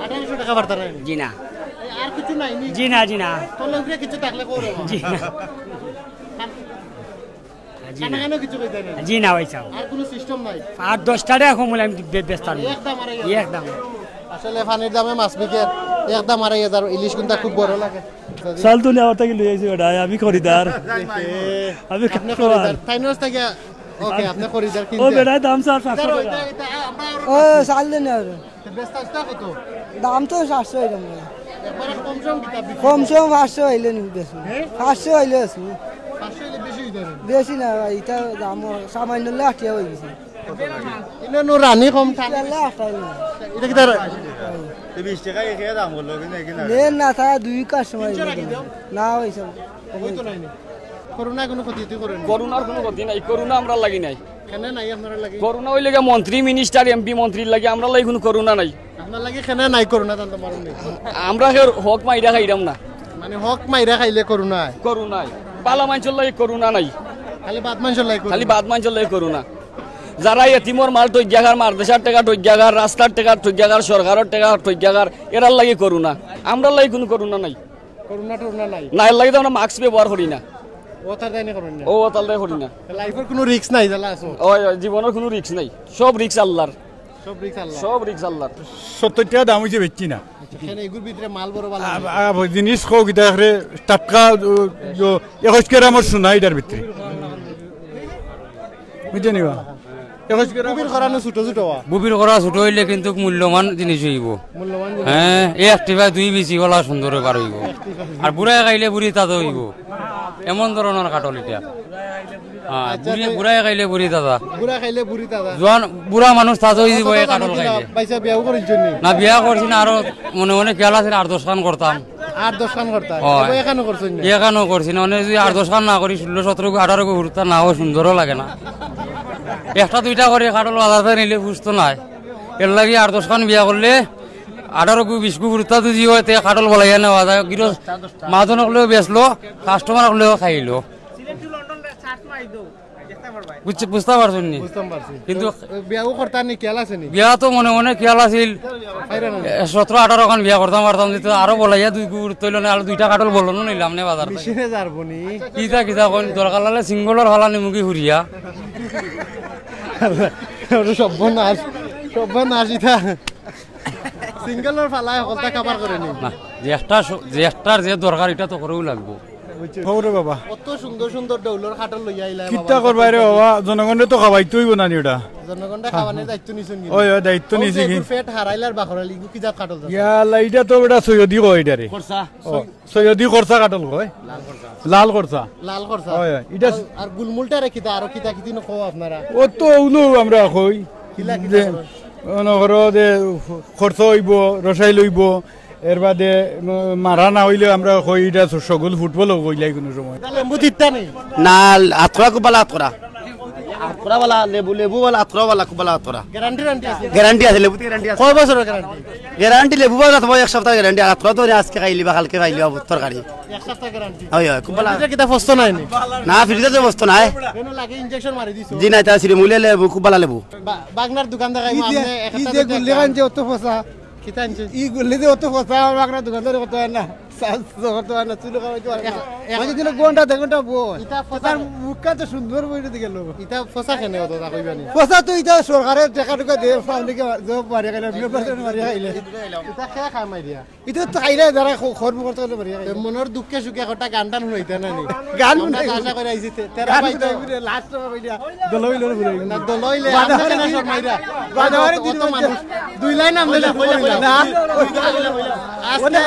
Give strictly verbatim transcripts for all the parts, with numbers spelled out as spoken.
আঠারোশো টাকা পারতা না? জি না। এই আর কিছু নাই নি? জি না, জি না। তোর উপরে কিছু থাকলে করো। জি না। জি না। খানা খানো কিছু কইতে নাই? জি না, ভাই সাহেব। আর কোনো সিস্টেম নাই? আর দশ টাকা কম হলে আমি বে-, বেচতাম না। একদম আড়াই হাজার। একদম। আসলে পানির দামে মাছ বিকের, একদম আড়াই হাজার, ইলিশ কিন্তু খুব বড় লাগে। চাল তো নেওয়ার থাকি লই আইছি বেটা, আমি খরিদার। এ, আমি আপনি কাস্টমার। খরিদার। তাই নষ্ট গিয়া, ওকে, আপনি খরিদার ও কিনতে। বেটা, দাম স্যার পাঁচশো স্যার, টাকা। ওইটা, এটা আমরা আরো ও, চাল দেন আর। তো বেচতা আসতা কত? দাম তো সাতশো এরকম। একবারে কম সম কিতা বিক্রি? কম সম পাঁচশো হইলে নি বেশি। হ্যাঁ? পাঁচশো হইলে আছে। পাঁচশো হইলে বেশি হইতে পারে। বেশি না ভাই, এটা দাম সামান্য হলে আটিয়া হয়ে গেছে। ইনো নো রানি কম থাকে। আল্লাহ আটাই না। এটা কি তার? এই বিশ টাকা এখানে দাম বললো, কিন্তু এখানে না। নে না, তা দুই কাস্টমার তিনশো রাখি দাও। না ভাই সাহেব। ওই তো নাই নি। করোনা কোনো ক্ষতি ক্ষতি করেন? করোনার কোনো ক্ষতি নাই, করোনা আমরা লাগি নাই। কেন নাই আপনারা লাগি? করোনা হইলে গিয়া মন্ত্রী, মিনিস্টার, এমপি, মন্ত্রীর লাগি, আমরা লাগি কোনো করোনা নাই। আপনার লাগি কেন নাই করোনা, জানতে পারুন নি? আমরা কেউ হক মাইরা খাইরাম না। মানে হক মাইরা খাইলে করোনা হয়? করোনা হয়। বালা মানষর লাগি করোনা নাই। খালি বাদ মানষর লাগি করোনা? খালি বাদ মানষর লাগি করোনা। যারা এতিমর মাল ঠইগ্যাগার, মাদ্রাসার টেকা ঠইগ্যাগার, রাস্তার টেকা ঠইগ্যাগার, সরকারর টেকা ঠইগ্যাগার, এরার লাগি করোনা। আমরার লাগি কোনো করোনা নাই। করোনা টরোনা নাই? না, এর লাগি তো আমরা মাস্ক ব্যবহার করি না। ও তার তাই না করেন না? ও তার তাই করি না। লাইফর কোনো রিস্ক নাই, জ্বালা আছো? ওই, ওই, জীবনের কোনো রিস্ক নাই। সব রিস্ক আল্লাহর। সব রিস্ক আল্লাহ। সব রিস্ক আল্লাহর। সত্তর টাকা দাম হইছে, বেচছি না। আচ্ছা, কেন এগুর ভিতরে মাল বড় ভালো আ-, নাই? আ-, জিনিস কও কিতা রে, টাটকা, ও, ও, একুশ গ্রামর সোনা এটার ভিতরে। বুঝছো নি বা? একুশ গ্রাম। বুবির করা না ছোট ছোট বা? বুবির করা ছোট হইলে কিন্তু মূল্যবান জিনিস হইব। মূল্যবান জিনিস। হ্যাঁ, এই একটি বা দুই বিচি ওলা সুন্দর বার হইব। আর বুড়ায় খাইলে বুড়ি তাজা হইব। এমন ধরনের কাঠল এটা। হ্যাঁ, আচ্ছা, বুড়ি, তো বুড়ায় খাইলে বুড়ি তাজা। বুড়া খাইলে বুড়ি তাজা। জোয়ান, বুড়া মানুষ তাজা হইব এই কাঠল খাইলে। ভাইসা বিয়াও করেন জন্য? না, বিয়া করছি না, আরো মনে মনে খেয়াল আছে, আট দশ খান করতাম। আট দশ খান করতা? হয়। এবার এখানো করছেন না? এখানো করছি না, মানে যদি আট দশ খান না করি, ষোলো, সতেরো, আঠারো গো হুরুতা না হয় সুন্দরও লাগে না। একটা দুইটা করে কাঠল বাজাতে নিলে সুস্থ নাই। এর লাগি আট দশ খান বিয়া করলে আঠারো গো, বিশ গো হুরুতা যদি হয়, তে কাঠল বলাইয়া নেওয়া যায়। গিরস মাজন হকলেও বেচলো, কাস্টমার হকলেও খাইলো। বুঝতে, বুঝতে পারছেন নি? বুঝতাম পারছি। কিন্তু তো, বিয়াও করতা নি, খেয়াল আছে নি? বিয়া তো মনে মনে খেয়াল আছিল। পাইরা না? এ, সতেরো আঠারো খান বিয়া করতাম পারতাম, যদি আরো বলাইয়া দুই গুড় তৈল না, আরো দুইটা কাঠল বললো নিলাম নে বাজার থাকি। মেশিনে যারবো নি? কিতা কিতা কইন, দরকার লাগলে সিঙ্গলর ফালা নিমুখী ঘুরিয়া। ওরে সর্বনাশ, সর্বনাশ ইতা। সিঙ্গলর ফালায় হকলতা কাবার করে নি? না, যে একটা স-, যে একটার যে দরকার, এটা তো করেও লাগবো। বুঝছো? হও রে বাবা। কত সুন্দর সুন্দর ডৌলর কাঠল লইয়া আইলা কিতা বাবা। করবায় রে বাবা, জনগণরে তো খাওয়াইতে হইব না নি ওটা। জনগণরে খাওয়ানোর দায়িত্ব নিছেন কিন্তু। ওই, ওই, দায়িত্ব ও নিছি যে কি? এগুর পেট হারাইলার বাখরালি, ইগু কি জাত কাঠল আছে? ইয়া আল্লাহ, এটা তো বেটা সৈয়দি কয় এটারে। করছা? ও, সৈ- সৈয়দি করছা কাঠল কয়। লাল করছা। লাল করছা। লাল করছা। ওই, ওই, এটা আর, আর গুলমুলটা রে কিতা, আরো কিতা কিতি ন কও আপনারা? ও তো উনো আমরা কই। কিলা কিতা যে, করো? মনে করো যে খরচ হইব, রসাই লইব, এর বাদে, উম, মারা না হইলে আমরা কই এটা সগুল ফুটবলও কইলাই কোনো সময়। লেবু তিতা নি? না, আতকরা খুব ভালা আতকরা। আতকরা ভালা, লেবু, লেবু ভালা, আতকরা ভালা, খুব ভালা আতকরা। গ্যারান্টি, গ্যারান্টি আছে? গ্যারান্টি আছে, লেবুতে গ্যারান্টি আছে। কয় বছরের গ্যারান্টি? গ্যারান্টি লেবু ভালা তোমার এক সপ্তাহ গ্যারান্টি, আর আতকরা তো আজকে খাইলি বা কালকে খাইলি বা তরকারি। এক সপ্তাহ গ্যারান্টি? হয়, হয়, খুব ভালা। ফ্রিজে কিতা ফস্ত নাই নি? না, ফ্রিজে তো বস্ত নাই। কেন লাগে ইনজেকশন মারি দিছো? জি না, এটা সিরিমুলিয়া লেবু, খুব ভালা লেবু। বা-, বাগনার দোকান দেখাই ই যে, আপনি এক ই হাজার যে টাকা। গুল্লি খান যে অত ফসা, কিতা আনছেন? ই গুল্লি যে অত ফসা, আমার বাগনার দোকানদারি করতে হয় না। সাহায্য করতে হয় না, চুলো খাওয়াইতে পারে না। এক, এক মানে দিলে ঘন্টা দেড় ঘন্টা বই। ইটা ফসা। তার মুখটা তো সুন্দর বই দিকে লোক। ইটা ফসা কেনে অত তা কইবা নি? ফসা তো ইটা সরকারের টাকা টুকা দিয়ে, পাবলিকে জব মারিয়া খাইলে, বিয়ে পার্সেন্ট মারিয়া খাইলে। ইটা কে খায় মারিয়া? ইটা তো খাইলে যারা খ-, কর্ম করতে করতে মারিয়া তে খাইলে। মনর দুঃখে সুখে একটা গান টান হুনাইতা না নি? গান আমরা তো হুনাই। আশা করে আইছি তে-, তেরা গান ভাই তো হুনাই বুলে লাস্ট সময় কইলা, দলইলে হুনাই। না, দলইলে, বাজারে আপনি কেন দিন, শর্মাইরা? বাজারে কত দিন মানুষ। দুই লাইন আমরা কইলা, শুরু কইলা, করিলাম। না। আজকে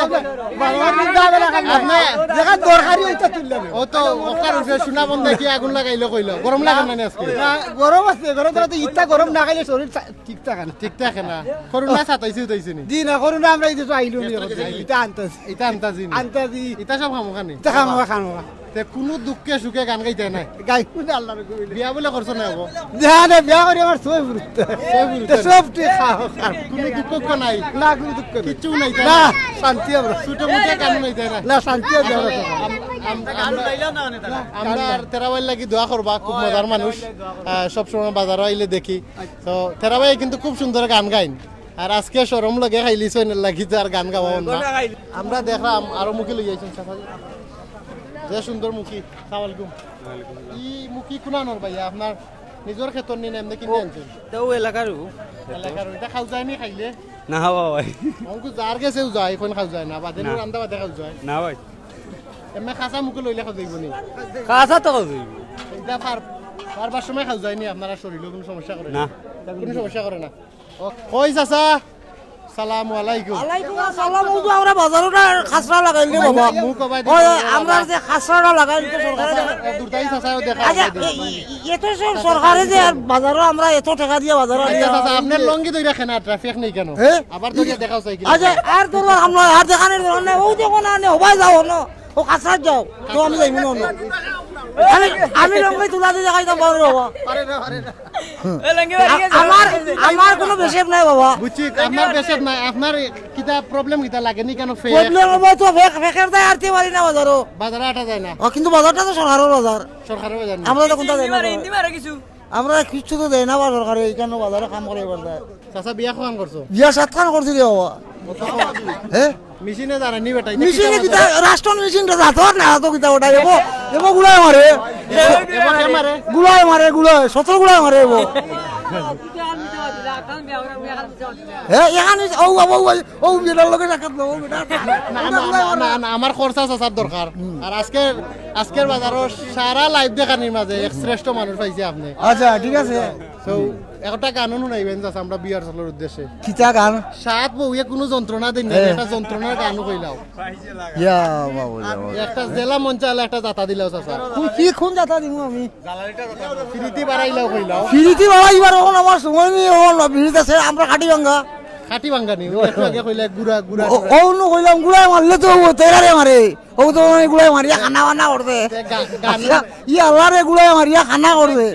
বাজারে দিন যাবে না, খালি আপনি দেখা দরকারি হইতা তুললাম। ও তো ওখান উঠে সোনা বন্ধ কি আগুন লাগাইলো কইলো। গরম লাগে না নি আজকে? না, গরম আছে, গরম তো ইচ্ছা গরম না খাইলে শরীর সা-, ঠিক থাকে না। ঠিক থাকে না। করোনা সাতাইছে উঠাইছে নি? জি না, করোনা আমরা এই যে আইলো নি, এটা আনতাছি। এটা আনতাছি নি? আনতাছি। এটা সব খামোখা নি? এটা খামোখা, খামোখা। তে কোনো দুঃখে সুখে গান গাইতে নাই? গাই কোন আল্লাহর কবি। বিয়া বলে করছো না গো? না, না, বিয়া করি আমার ছয় পুরুত। ছয় পুরুত। তো সব ঠিক খামোখা। কোনো দুঃখ নাই? না, কোনো দুঃখ নাই। কিচ্ছু নাই, তাই না? না, শান্তি আমরা। ছোট মোটো কাম নাই, তাই না? না, শান্তি আমরা। আসলে আম-, আম-, আমরা, আমরা তেরা ভাইর লাগি দোয়া করবা, খুব মজার মানুষ। আহ, সবসময় বাজারো আইলে দেখি। তো তেরা ভাই কিন্তু খুব সুন্দর গান গাইন। আর আজকে শরম লগে খাইলিছইন, এর লাগি যে আর গান গাওয়া অয় না। আমরা দেখরাম আরো মুখী লই আইছইন চাচা। যে সুন্দর মুখী। সালাম আলাইকুম। ই মুখী কুনানর ভাইয়া, আপনার নিজর খেতর নি না এমনে কিনি আনছইন? তো এলাকার। এলাকার। ইটা খাওয়া যায়নি খাইলে? না, হাওয়া ভাই। অঙ্কু যার গেছেও যায়, অখন খাওয়া যায় না, বাদে না। রান্দা বাদে খাওয়া যায়। না ভাই। এমনে কাঁচা মুখে লইলে খাওয়া যাইবো নি? কাঁচা তো খাওয়া যাইবো। ইটা পার-, পারবার সময় খাওয়া যায়নি, আপনারা শরীরও কোনো সমস্যা করে না? না। কোনো সমস্যা করে না। ও, কই চাচা? সালামু আলাইকুম। ওয়ালাইকুম আসসালাম। অউ যে আমরা বাজারো না খাসরা লাগাইল রে বাবা। মুখ আবাই ওই, দিন। আমরা যে খাসরাটা লাগাইল তো সরকারে দেখা। এ, দুর্দাই চাচাও দেখা আচ্ছা, আবাই দিন। এ, এ, এত সব সরকারে যে আর বাজারো আমরা এত টেকা দিয়া বাজারো আচ্ছা, আনিয়া চাচা, আপনি লঙ্গি ধইরা কেন? ট্রাফিক নেই কেন? হ্যাঁ? আবার ধরিয়া দেখাও চাই কি? আচ্ছা, আর তো আমরা আর দেখানির দরকার নাই। অউ দেখো না, নে, হবাই যাও না। ও কাছাড় যাও, তো আমি যাইমু না অন্য। আমি, আমি লঙ্গি তুলা দিয়ে দেখাইতাম পারবো বাবা। আ-, আমার, আমার কোনো বেশেপ নাই বাবা। বুঝছি, আপনার বেশেপ নাই, আপনার কিতা প্রবলেম কিতা লাগেনি কেন? ফেক। প্রবলেম হবে তো ফেক, ফেকের দায় আটতে পারি না বাজারো। বাজারে আটা যায় না। ও, কিন্তু বাজারটা তো সরকারের বাজার। সরকারের বাজার না। আমরা তো কোনটা যাই না হিন্দি বাজারো। মারে, হিন্দি মারে কিছু। আমরা কিচ্ছু তো দেয় না বা সরকারে, এইখানে বাজারে কাম করে এবার দেয়। চাচা, বিয়া কখন করছো? বিয়া সাতখান করছি রে বাবা। হ্যাঁ? মেশিনে দাঁড়ানি বেটা, ইটা মেশিনে কিতা কিতা, বাজার? রাষ্ট্রন মেশিন তো হাতর না, হাতো কিতা ওটা, এবো, এবো গুলাই মারে। এবো কে মারে? গুলাই মারে, গুলাই, সতেরো গুলাই মারে এবো। হ্যাঁ, এখানে ও বাবা, ও, ও বেটার লগে সাক্ষাৎ লো, ও বেটা। না, না, না, না, না, আমার খরচা চাচার দরকার। আর আজকে, আজকের বাজারো সারা লাইভ দেখানির মাঝে এক শ্রেষ্ঠ মানুষ পাইছি আপনি। আচ্ছা, ঠিক আছে। So, একটা গানও শুনাইবেন, just আমরা বিয়ার চলার উদ্দেশ্যে। কিতা গান? সাত বউয়ে কোনো যন্ত্রণা দেন না, হ্যাঁ। একটা যন্ত্রণার গানও কইলাও। ইয়া বাবু, ইয়া বাবু। একটা জেলা মঞ্চালে একটা জাতা দিলাও, চাচা। তুই কি কোন জাতা দিমু আমি? ফিরিতি বাড়াইলাও কইলাও। ফিরিতি বাড়াইবার অখন আমার সময় নেই, অখন ফিরিতি আছে, আমরা কাটি ভাঙ্গা। কাটি ভাঙ্গা নি, একটু আগে কইলা গুড়া, গুড়া, ও, গুড়া। অউ নু কইলাম, গুড়ায় মারলে তো ও তেরারে মারে। ও তো মানে গুড়ায় মারিয়া খানা বানা করছে। তে গা-, গান আচ্ছা, ই আল্লাহ রে, গুড়ায় মারিয়া খানা করছে।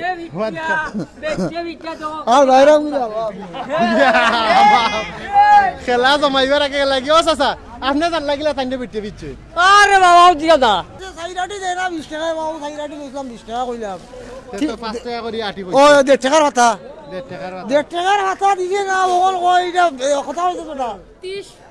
আর বাইরে আমি যাবো। খেলা জমাইবার আগে লাগি, ও চাচা, আপনি জান লাগিলা তাইন বেটিয়ে বিচ্ছে। আরে বাবা, ও জিগা দা। সাইরাটি দেয় না বিশ টাকায় বাবু, সাইরাটি দিয়েছিলাম বিশ টাকা কইলাম। তে তো পাঁচ টাকা করি আটি ও, কইছে। দেড় টাকার কথা। দেড় টাকার কথা। দেড় টাকার কথা দিছে না, অখন কয় এটা, এ, কথা হইছে তো না।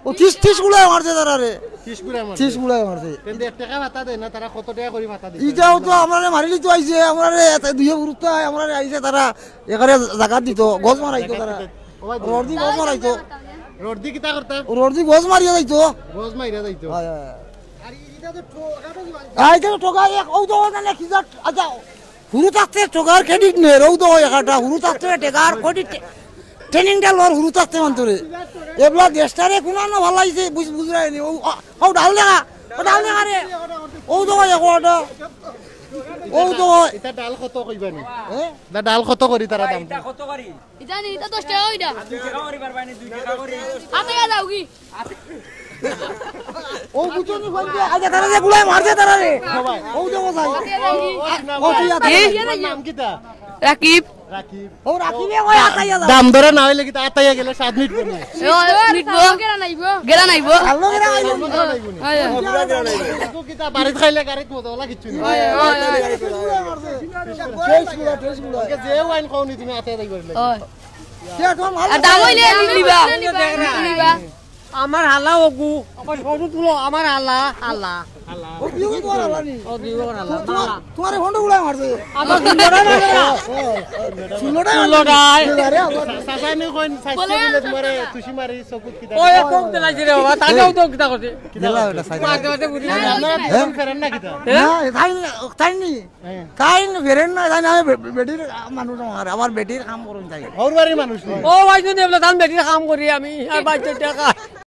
ও, তিশ, তিশ গুলাই মারছে তারা রে। তিশ গুলাই মারছে। তিশ গুলাই মারছে। কিন্তু এক টাকা ভাতা দেয় না, তারা কত টাকা করি ভাতা দিছে? ইটাও তো আমরারে মারিলি তো আইছে, আমরারে এত দুইয়ে গুরুত্ব হয়, আমরারে আইছে তারা এখানে জাগাত দিত, গজ মারাইতো তারা। ও ভাই, রড দি গজ মারাইতো। রড দি কিতা করতা? রড দি গজ মারিয়া যাইতো। গজ মারিয়া যাইতো। হয়, হয়, হয়। আর এটা তো ঠোকা এক, ও তো জানে কি জাত, আচ্ছা, হুরু থাকতে ঠোকার ক্রেডিট নে, রৌ তো হয় একটা, হুরু থাকতে ঠেকার ক্রেডিট, ট্রেনিংটা লর হুরু থাকতে মানতো রে। এবলা দেশটারে কুনানো ভালাইছে, বুঝ-, বুঝরায় নি। ও, আ, ও ডাল দেখা, ও ডাল দেখা রে। ও তো হয় একটা, ও তো হয়। এটা ডাল কত কইবা নি? হ্যাঁ? দা ডাল কত করি তারা দাম? এটা কত করি? ইটা নি, ইটা দশ টাকা করি দা। দুই টাকা করি পারবা নি, দুই টাকা করি। হাতে গিয়া যাও কি? ও বুঝছো নি, ফোন দিয়া, আচ্ছা, তারা যে গুলাই মারছে তারা রে। ও দেখো ভাই। ও তুই আতে। এই? তোমার নাম কিতা? রাকিব। রাকিব। ও রাকিবে কই আতাইয়া যাও। দাম ধরে না হইলে কিতা আতাইয়া গেলে সাত মিনিট পরে। ও, মিনিট বো। গেরা নাইবো। গেরা নাইবো। ভালো করে আইবো। হয়, হয়। তো কিতা বাড়িত খাইলে গাড়িত মজা ওলা কিচ্ছু নেই। হয়, হয়, হয়। টেস্ট গুলা, টেস্ট গুলা। ওকে যে ওয়াইন খাওনি তুমি আতাইয়া যাইবার লাগে। হয়। আর দাম হইলে নিবা। নিবা। আমার হালা ওগু, আমার ফটো তুলো, আমার হালা, হালা। ও, দিও তোমার হালা নি। ও, দিও তোমার হালা। তোমার, তোমার ফটো গুলাই মারছে। আমার সুন্দর না, না। সুন্দর না। সুন্দর না। আরে, আমার সাসানি কইন, সাসে বলে বলে তোমারে তুষি মারি, চকুত কিতা। ওই, কোন দিলাই রে বাবা, তাকেও তো কিতা করছে। দিলা ওটা সাইড। মারতে মারতে বুঝি না। না, না, হ্যাঁ? ফেরেন না কিতা? হ্যাঁ? না, তাই, তাই নি। হ্যাঁ। তাইন ফেরেন না, তাইন আমি বে-, বে-, বেটির মানুষ আমার, আমার বেটির কাম করুন তাই। ওর বাড়ির মানুষ নি? ও ভাই, যদি আমরা তান বেটির কাম করি আমি, আর বাইশ টাকা।